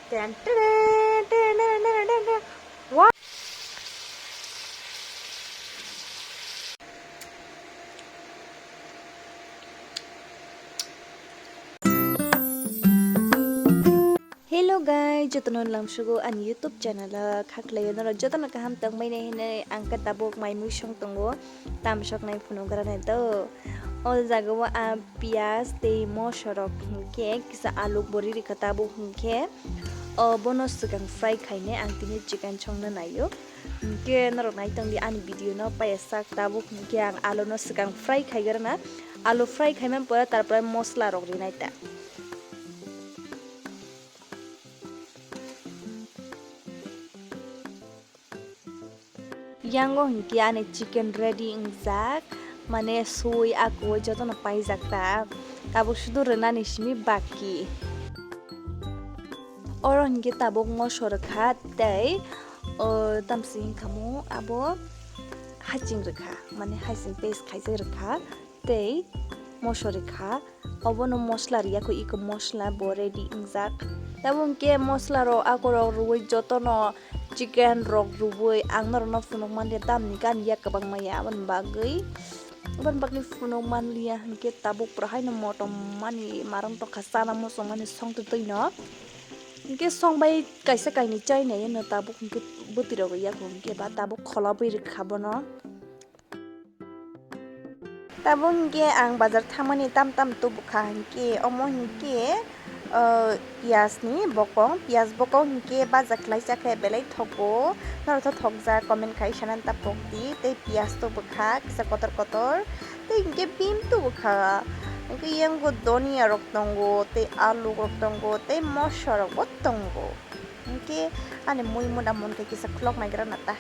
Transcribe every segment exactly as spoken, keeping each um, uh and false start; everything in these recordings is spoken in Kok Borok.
Ten, ten, ten. What? Hello guys, jotono lamsugo ani YouTube channel o khaklai norok jotono kaham tongmani hinwi ang khe tabuk mai mui song tongo, tamsoknai phunuk rani do. O jaga o ang piyaj tei moso rok hinkhe kisa alu bori rikha tabuk hinkhe, o bono swkang fry khainai ang tini chicken songna naio. Hinkhe norok naitongdi ani video no paiya sak tabuk hinkhe ang alu no swkang fry khaigrana, alu fry khaimani pore tarpore mosla rok rinai ta. Yango hinkhe ani chicken ready wngjak, mane sui akui jotono paijak ta, tabuk sudu rwnani simi baki. Oro hinkhe tabuk moso rwkha tei, o, tamsi wngkha mo abo haching rwkha, mane haching paste khaijak rwkha. Tei mosori kha. Obono mosla riya kho, iko mosla bo ready wngjak. Tabuk hinkhe mosla rok akorok rwui jotono chicken rok rwui ang norokno phunuk manliya tamni gani yak kwbangma ya aboni bagwi. Aboni bagwi phunuk manliya hinkhe tabuk pura haino motom mani marang tongkha chana muchung mani songtwi twino. Hinkhe songbai kaisa kainwi chainai tabuk hinkhe bwtwi rok yak hinkhe ba tabuk kholobwi rwkha bono. Tabuk hinkhe ang bazar thangmani tam tam tubukha hinkhe omo hinkhe, ah, piyaj ni bokong, piyaj bokong hinkhe baja khlaijak khe belai thogo, norok tho thokjak comment khai sanani ta pokdi, tei piyaj tubukha kisa kotor kotor, tei hinkhe bim tubukha, hinkhe yango donia rok tongo, tei alu rok tongo, tei moso rok bo tongo, hinkhe ani mui muna munkhe kisa khulok naigra nata.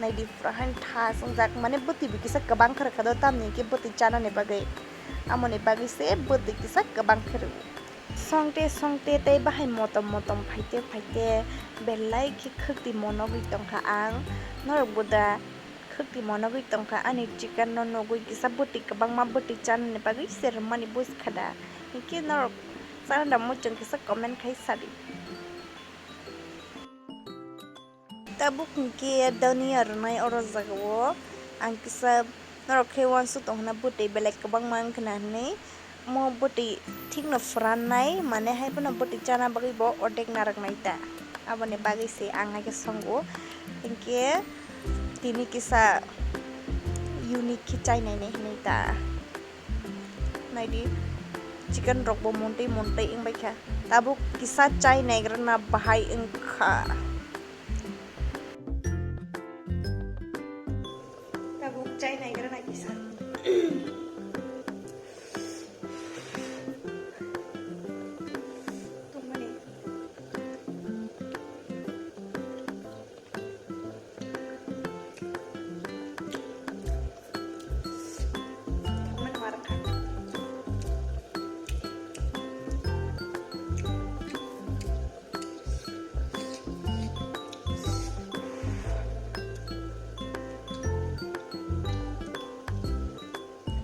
Naidi pura haino thas wngjak, mane bwtwi bo kisa kwbang khe rwkha do, tamni hwnkhe bwtwi chanani bagwi, amoni bagwi se bwtwi kisa kwbang khe rwo. Songte songte tei bahai motom motom phaite phaite belai khe khwtwi monogwi tongkha ang, norok bo da khwtwi monogwi tongkha ani chicken no nugwi kisa bwtwi kwbangma bwtwi chanani bagwi se rwmani buj kha da, hinkhe norok chana da muchung kisa comment khai sadi. Tabuk hinkhe donia rwnai oro jagao ang kisa norok khe uansuk tong hwnna bwtwi belai kwbangma wng khna hinwi omo bwtwi thikno phrannai, mane hai phano bwtwi chana bagwi bo ordek narwknai ta, aboni bagwi se ang hai khe songo. Hinkhe tini kisa unique khe chainainai hinwi ta. Naidi, chicken rok bo montwi montwi wngbai kha. Tabuk kisa chai naigrana bahai wngkha. Tabuk chai naigrana kisa. Tongmani.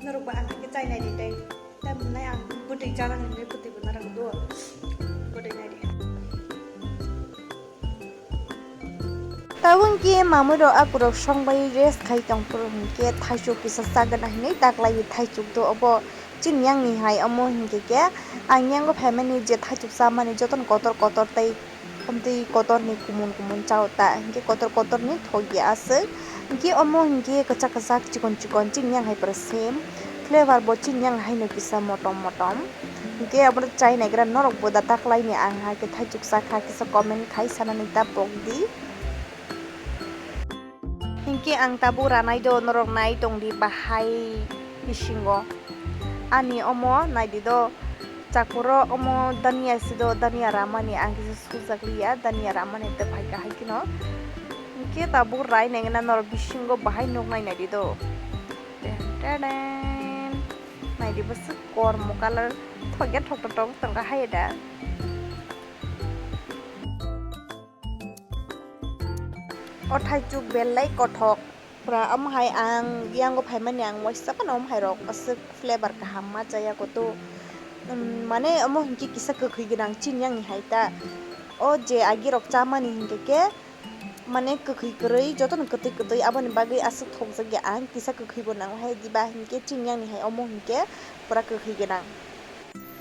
Norok ba ang khe chai nai di tei. Tei bwnai ang bwtwi chana hinwi bwtwi bo narwk do. Bwtwi nai di. Tabuk khe mamui rok akurok songbai rest khai tongphuru hinkhe thaichuk kisa chagwna hinwi taklaiwi thaichuk do obo chini yang ni hai omo hinkhe khe ang yango phaimani je thaichuk chamani jotono kotor kotor tei. Amtwi kotorni kumun kumun chao ta, hinkhe kotor kotorni thokya aswk. Hinkhe omo hinkhe kwchak kwchak chikon chikon chini yang hai pura same. Flavor bo chini yang haino kisa motom motom. Hinkhe obono chai naigra norok bo da taklaini ang hai khe thaichuk chakha kisa comment khai sanani ta pokdi. Hinkhe ang tabuk ranai do norok nai tongdi bahai bisingo. Ani omo naidi do chakuro omo dania si do dania ramani ang kisa sujak liya dania ramani tei phaikha hai kheno. Hinkhe tabuk rai nengna norok bisingo bahai nuknai naidi do. Ten, ten, ten. Naidi bwswk kormo colour thokya thoktotok tongkha hai da. O thaichuk belai kothok pura, omo hai ang yango phaimani ang waisa phano omo hai rok aswk flavor kaham ma chaya kutu. Um, mane omo hinkhe kisa kwkhwi gwnang chini yang ni hai ta. O je agi rok chamani hinkhe khe mane kwkhwi kwrwi jotono kwtwi kwtwi aboni bagwi aswk thokjakya ang, kisa kwkhwi bo nango hai diba hinkhe chini yang ni hai omo hinkhe pura kwkhwi gwnang.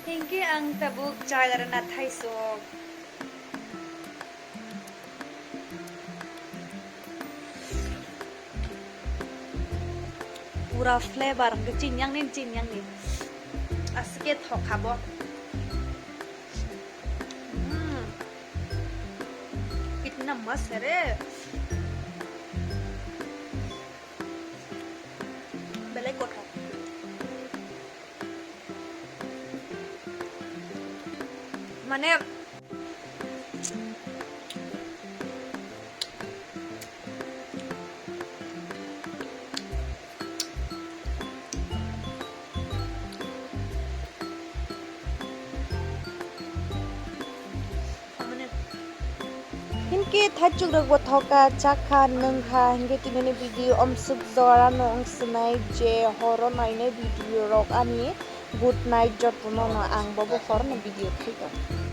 Hinkhe ang tabuk chai rwna thaisok. Pura flavor hwnkhe chini yang ni, chini yang ni. Aswk khe thok kha bo. Mm. Kitna mast hai re. Belai kothok. Mane, hinkhe thaichuk rok bo thok kha, chak kha, nwng kha, hinkhe tini ni video omswk jora no wng swnai je horo nainai video rok ani good night joto no no ang bo bo hor no video khai tong.